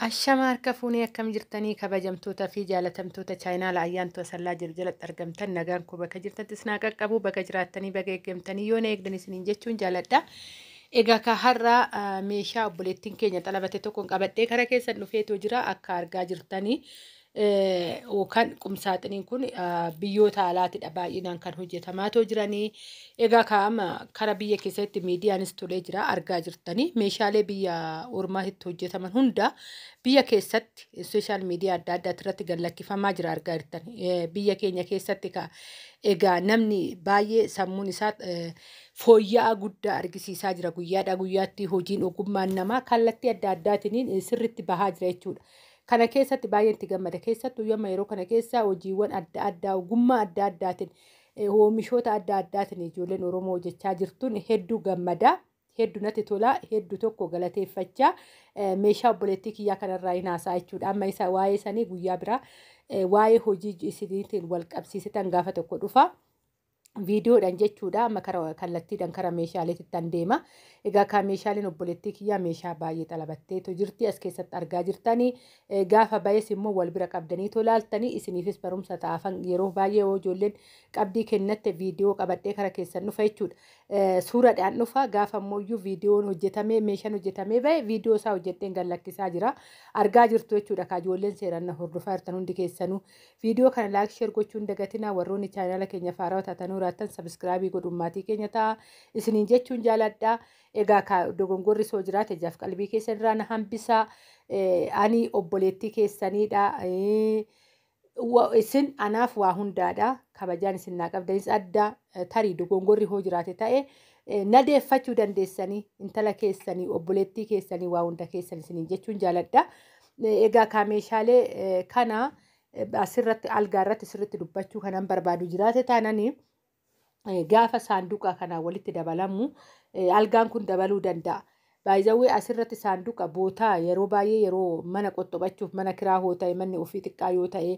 Ashama harka fuunee, akkam jirtanii? Kabajamtoota fi jaalatamtoota chaayinaala Ayyaantu Asallaa jiru jalatti argamtan, nagaan koo bakka jirtantti isin haa qaqqabu. Bakka jiraattanii baga eeggamtanii, yoo na eegdan isiniin jechuun jaaladha. Egaa ka har'a meeshaa obboleettiin keenya xalabate tokkoon qabadhee kara keessan dhufeetoo jira. Akka argaa jirtanii yookaan qumsaaxiniin kun biyyoota alaatidha baay'inaan kan hojjetamaatoo jiranii. Egaa kaa'ama kara biyya keessatti miidiyaanis tolee jira, argaa jirtanii. Meeshaalee biyya ormaatti hojjetaman hunda biyya keessatti sooshaal miidiyaa adda addaa irratti gad lakkifamaa jira, argaa jirtan. Biyya keenya keessatti ka egaa namni baay'ee sammuun isaa fooyya'aa guddaa argisiisaa jira. Guyyaadhaa guyyaatti hojiin ogummaan namaa kallattii adda addaatiin sirriitti bahaa jira jechuudha. Kana keessatti baay'ee itti gammada. Keessattuu yooma yeroo kana keessa hojiiwwan adda addaa ogummaa adda addaatiin, oomishoota adda addaatiin ijoolleen Oromoo hojjechaa jirtuun hedduu gammada. Hedduu natti tola. Hedduu tokko galateeffachaa meeshaa obboleettii kiyyaa kanarraa hin haasa'a jechuudha. Amma isa waa'ee sanii guyyaa biraa waa'ee hojii isiniitiin wal qabsiisitan gaafa tokko dhufa. Viidiyoodhaan jechuudha. Amma kara kallattiidhaan kara meeshaaleetti deema. Egaa kan meeshaaleen obboleettii kiyyaa meeshaa baay'ee xalabatteetu jirti, as keessatti argaa jirtanii. Gaafa ba'es immoo wal bira qabdanii tolaaltanii isiniifis barumsa ta'afan. Yeroo baay'ee yoo ijoolleen qabdii kennatte viidiyoo qabadhee kara keessan dhufa jechuudha. Suuraadhaan dhufa. Gaafa immoo viidiyoon hojjetamee, meeshaan hojjetamee ba'e, viidiyoo isaa hojjetteen gad lakkisaa jira. Argaa jirtu jechuudha. Ka ijoolleen seeraan na hordofaa jirtan hundi keessanuu. Viidiyoo kana like, share gochuun dagatinaa. Warroonni chaanaala keenya faarawaa taatanuu jiraattan subscribe godhuun maatii keenya ta'a. Isiniin jechuun jaaladha. Egaa ka dogongorri soo jiraate jaaf qalbii keessan irraa na hambisaa. Ani obboleettii keessaniidha. Isin anaaf waa hundaadha. Kabajaan isin naa qabdanis adda. Tarii dogongorri hoo jiraate ta'e na deeffachuu dandeessanii, intala keessanii, obboleettii keessanii, waa hunda keessan isiniin jechuun jaaladha. Egaa ka meeshaalee kana asirratti algaa irratti sirriitti dubbachuu kanan barbaadu jiraate taananii, gaafa saanduqa kanaa walitti dabalamu algaan kun dabaluu danda'a. Baay'izawwee asirratti saanduqa bootaa yeroo baay'ee yeroo mana qoxxobachuuf, mana kiraa hoo ta'e, manni ofii xiqqaa yoo ta'e,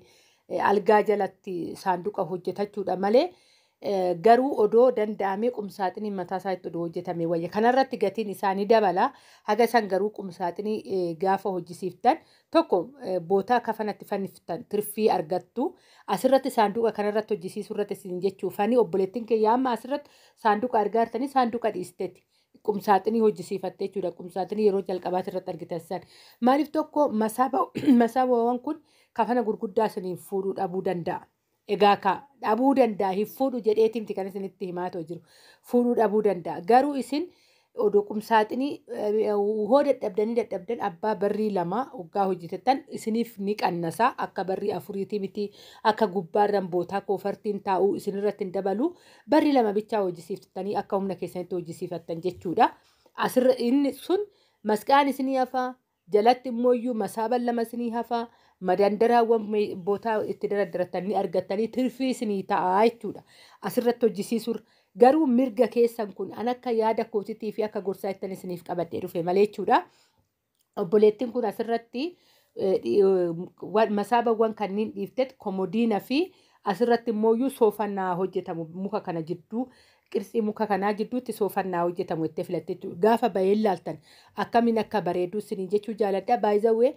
algaa jalatti saanduqa hojjetachuudha malee, garuu odoo danda'amee qumsaaxinii mataa isaatti odoo hojjetame wayya. Kanarratti gatiin isaanii dabala. Haga san garuu qumsaaxinii gaafa hojjisiiftan tokko bootaa kafanatti fanniftan tirfii argattu. Asirratti saanduqa kanarratti hojjisiisuu irratti isin jechuufani, obboleettiin kiyya amma asirratti saanduqa argaa jirtanii saanduqa dhiisteeti. Qumsaaxinii hojjisiifatte jechuudha. Qumsaaxinii yeroo jalqabaati irratti argitan san. Maaliif? Tokko, masaabawwan kun kafana gurguddaa isiniin fuudhuu dhabuu danda'a. Egaa ka dhabuu danda'a, hin fuudhu jedheetimti kan isinitti himaatoo jiru. Fuudhuu dhabuu danda'a. Garuu isin odoo qumsaaxinii hoo dadhabdanii dadhabdan abbaa barrii 2 waggaa hojjetattan isiniif ni qannasa. Akka barrii 4tii miti, akka gubbaarran bootaa koofartiin taa'uu isinirratti hin dabalu. Barrii 2 bichaa hojjisiiftanii akka humna keessanitti hojjisiifattan jechuudha. Asirra inni sun masqaan isinii hafaa, jalatti immoo iyyuu masaaban 2 isinii hafaa, madandaraawwan bootaa itti daraddarattan ni argattanii, tirfii isinii ta'a jechuudha. Asirratti hojjisiisuurra garuu mirga keessan kun an akka yaada kootiitii fi akka gorsaa ittiin isiniif qabadhee dhufe malee jechuudha. Obboleettiin kun asirratti masaabawwan kanneen dhiifteet komodiina fi asirratti immoo soofannaa hojjetamu, muka kana jidduu, qirtsii muka kanaa jidduutti soofannaa hojjetamu itti filatte jechuudha. Gaafa bahee ilaaltan akkamiin akka bareedu isiniin jechuu jaaladha. Baay'izawwee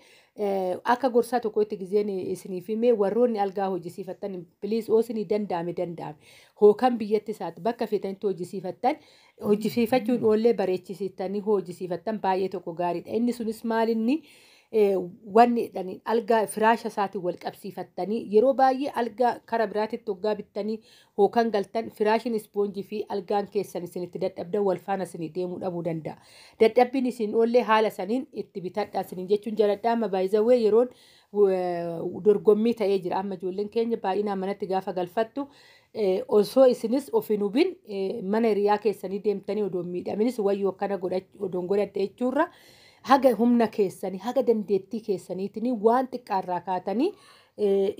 akka gorsaa tokkotti gizeen isiniif himee, warroonni algaa hojjisiifattan, please, oo isinii danda'ame hookan biyyatti isaati bakka feetanitti hojjisiifattan, hojjisiifachuun oollee bareechisiiftanii hojjisiifattan baay'ee tokko gaariidha. Inni sunis maalinni wanni jedhanii algaa firaasha isaatiin wal qabsiifattanii, yeroo baay'ee algaa kara biraatitti hoggaa bittanii hookan galtan, firaashin ispoonjii fi algaan keessan isinitti dadhabdan wal faana isinii deemuu dhabuu danda'a. Dadhabbiin isin oollee haala saniin itti bitadhaa isiniin jechuun jaaladha. Amma baay'izawwee yeroon dorgommii ta'ee jira. Amma ijoolleen keenya baay'inaan manatti gaafa galfattu, osoo isinis of hin hubin mana hiriyaa keessanii deemtanii odoo miidhaminis wayyoo akkana odoon godhadhe jechuurra, haga humna keessanii, haga dandeettii keessaniitiin waan xiqqaarraa kaatanii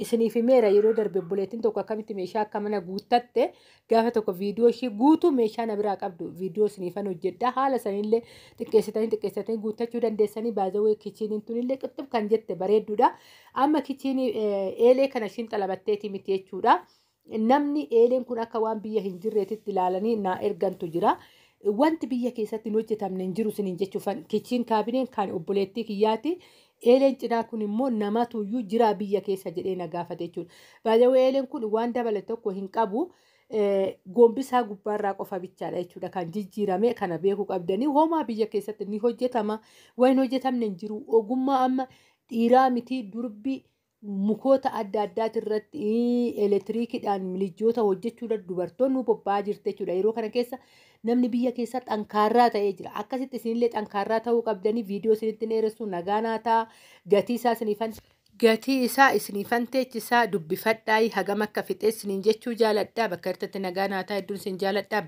isiniif himeera. Yeroo darbe obboleettiin tokko akkamitti meeshaa akka mana guuttatte gaafa tokko viidiyoo ishii guutuu meeshaa na biraa qabdu viidiyoo isiniifan hojjedha. Haala sanillee xiqqeessitanii xiqqeessitanii guuttachuu dandeessanii. Baazawee kitcheniin tunillee qixxib kan jette bareedduudha. Amma kitchenii eelee kana ishiin xalabatteeti miti jechuudha. Namni eeleen kun akka waan biyya hin jirreetitti ilaalanii naa ergantu jira. Wanti biyya keessatti hin hojjetamne hin jiru isiniin jechuufan. Kitchen cabineen kan obboleettii kiyyaati. Eeleen cinaa kun immoo namatu iyyuu jira biyya keessa jedhee na gaafate jechuudha. Baay'ee eeleen kun waan dabale tokko hin qabu. Gombisaa gubbaarraa qofa bichaadha jechuudha kan jijjiirame. Kana beekuu qabdanii, homaa biyya keessatti ni hojjetama. Waan hin hojjetamne hin jiru. Ogummaa amma dhiiraa miti durbi mukoota adda addaati irratti elektiriikidhaan milijjoota hojjechuudha dubartoonni bobba'aa jirti jechuudha. Yeroo kana keessa namni biyya keessa xankaarraa ta'ee jira. Akkasitti isinillee xankaarraa ta'uu qabdanii. Viidiyoo isinitti dheeressu, nagaa naa ta'a. Gatii isaa isiniifan gatii isaa isiniifan teechisaa dubbifadhaa, hagam akka fixee isiniin jechuu jaaladhaa. Bakka irratti nagaa naa ta'a. Hedduun isin jaaladhaa.